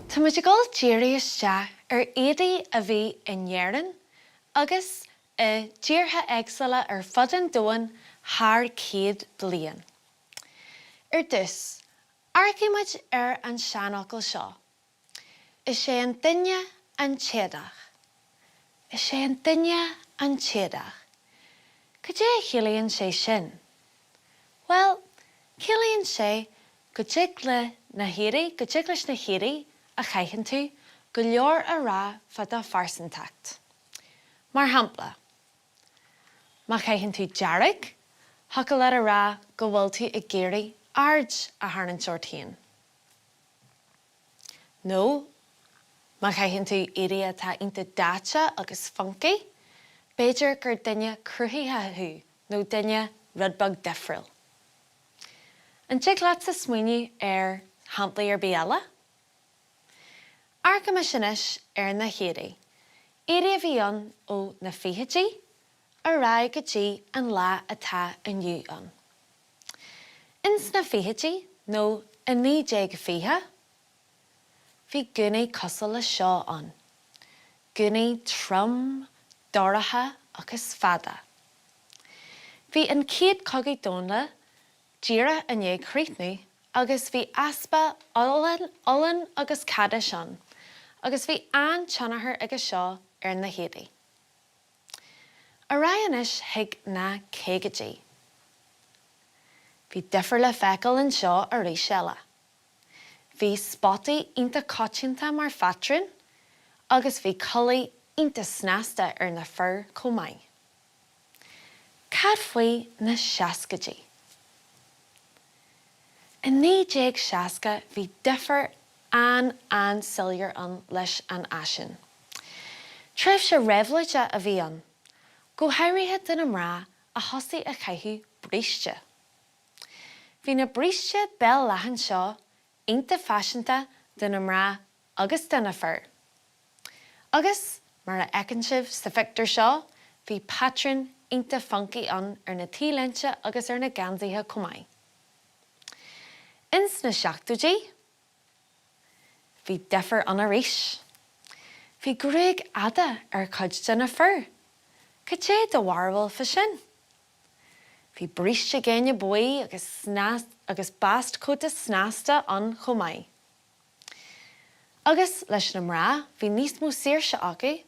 Tá muid ag dul díriú isteach ar éadaí a bhí in Éirinn agus i dtíortha éagsúla ar fud an domhain thar 100 bliain. Ar dtús, amharcfaidh muid ar an seanfhocal seo, Is é an duine an t-éadach. Is é an duine an t-éadach. Cad é a chiallaíonn sé sin? Bhuel, ciallaíonn sé go dtig le na héadaí, go dtig leis na héadaí a chaitheann tú go leor a rá fá do phearsantacht. Mar shampla, má chaitheann tú dearg, thiocfadh leat a rá go bhfuil tú ag iarraidh aird a tharraingt ort féin. Nó, má chaitheann tú éadaí atá iontach daite agus funky, b'fhéidir gur duine cruthaitheach thú nó duine rud beag difriúil. An dtig leatsa smaoineamh ar shamplaí ar bith eile? Amharcaimis anois ar na héadaí, éadaí a bhí ann ó na fichidí ar aghaidh go dtí an lá atá inniu ann. Ins na fichidí, nó i 1920, bhí gúnaí cosúil le seo ann, gúnaí trom, dorcha agus fada. Bhí an Chéad Chogadh Domhanda díreach i ndiaidh críochnú agus bhí easpa olann agus cadais ann agus bhí an-tionchar aige seo ar na héadaí. Ar aghaidh anois chuig na caogaidí. Bhí difear le feiceáil anseo arís eile. Bhí spotaí iontach coitianta mar phatrún agus bhí culaith iontach snasta ar na fir chomh maith. Cad faoi na seascaidí? I 1960 bhí difear an-an-soiléir ann leis an fhaisean. Tréimhse réabhlóide a bhí ann, go háirithe do na mná a thosaigh a chaitheamh bríste. Bhí na bríste béal leathan seo iontach faiseanta do na mná agus do na fir. Agus, mar a fheiceann sibh sa phictiúr seo, bhí patrún iontach funky ann ar na T-léinte agus ar na geansaithe chomh maith. Ins na seachtóidí, bhí difear ann arís. Bhí gruaig fhada ar chuid de na fir. Cad é do bharúil fá sin? Bhí bríste géine buí agus agus bastchóta snasta ann chomh maith. Agus leis na mná, bhí níos mó saoirse acu,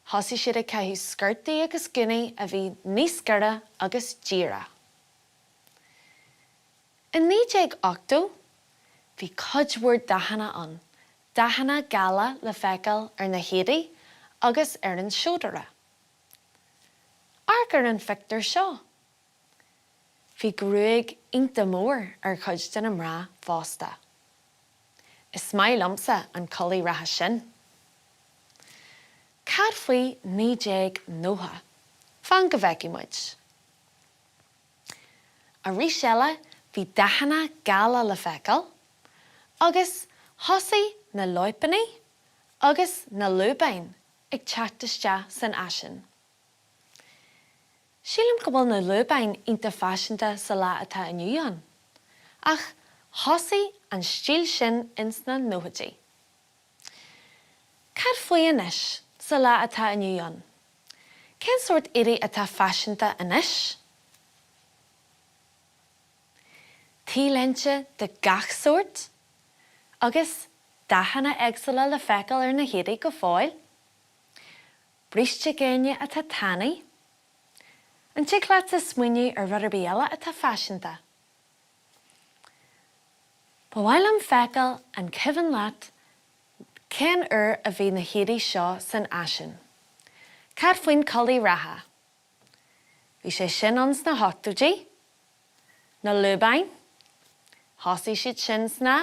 thosaigh siad ag caitheamh sciortaí agus gúnaí a bhí níos giorra agus díreach. I 1980, bhí cuid mhór dathanna ann, dathanna geala le feiceáil ar na héadaí agus ar an seodra. Amharc ar an phictiúr seo. Bhí gruaig iontach mór ar chuid de na mná fosta. Is maith liomsa an culaith reatha sin. Cad faoi 1990? Fan go bhfeicfidh muid. Arís eile bhí dathanna geala le feiceáil agus thosaigh na lóipeanna agus na lúbáin ag teacht isteach san fhaisean. Sílim go bhfuil na lúbáin iontach faiseanta sa lá atá inniu ann, ach thosaigh an stíl sin ins na nóchaidí. Cad faoi anois, sa lá atá inniu ann? Cén sórt éadaí atá faiseanta anois? T-léinte de gach sórt, agus dathanna éagsúla le feiceáil ar na héadaí go fóill. Bríste géine atá tanaí. An dtig leatsa smaoineamh ar rud ar bith eile atá faiseanta? Ba mhaith liom feiceáil an cuimhin leat cén uair a bhí na héadaí seo san fhaisean. Cad faoin culaith reatha? Bhí sé sin ann sna hochtóidí. Na lúbáin? Thosaigh siad sin sna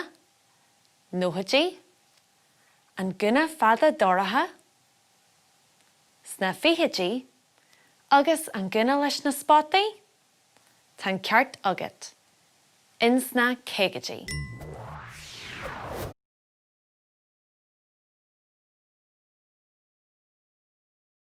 nóchaidí. An gúna fada dorcha? Sna fichidí, agus an gúna leis na spotaí? Tá an ceart agat. Ins na caogaidí.